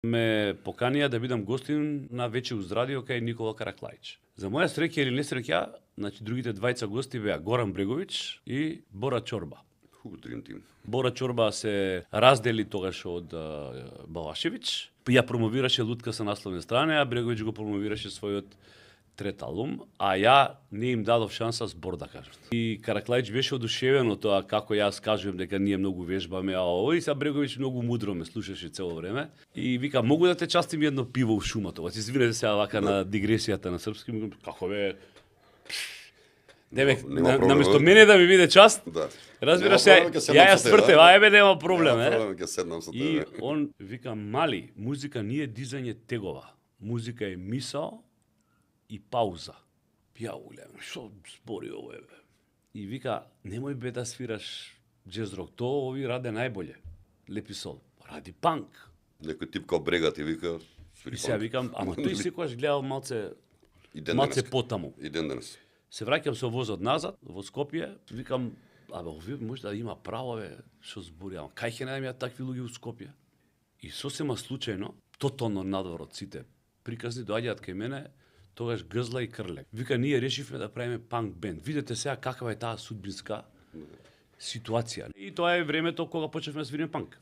ме поканија да бидам гостин на вече уз радио кај Никола Караклајич. За моја среќа или несреќа, значи другите двајца гости беа Горан Бреговиќ и Бора Чорба. Dream Team. Бора Чорба се раздели тогаш од Балашевиќ. Ја промовираше Лутка со насловни страни, а Бреговиќ го промовираше својот трет албум, а ја не им дадов шанса збор да кажам. И Караклајич беше одушевен од тоа како јас кажувам дека ние многу вежбаме, а овој са Бреговиќ многу мудро ме слушаше цело време. И вика, могу да те частим едно пиво у шумата. Ова си извинете сега вака на дигресијата на српски, како бе. Деве, наместо мене да ми биде част, разбираш се, ја свртев, ајбе нема проблем, И он вика, мали, музика не е дизање тегова. Музика е мисал и пауза. Ја улем, што збори овој бе? И вика, немој бе да свираш джез рок, тоа ови раде најболje. Лепи сол, ради панк. Некој тип као Брегат и вика, свири панк. И сега викам, ама тој секогаш гледал малце потаму. И ден денес. Се враќам со возот назад во Скопје, викам, абе овие може да има право бе, што збори, ама кај ќе најдем такви луѓе у Скопје? И сосема случајно, тотално надвор од сите приказни доаѓаат кај мене, тогаш Гзла и Крлек. Вика, ние решивме да правиме панк бенд. Видете сега каква е таа судбинска ситуација. И тоа е времето кога почнавме да свириме панк.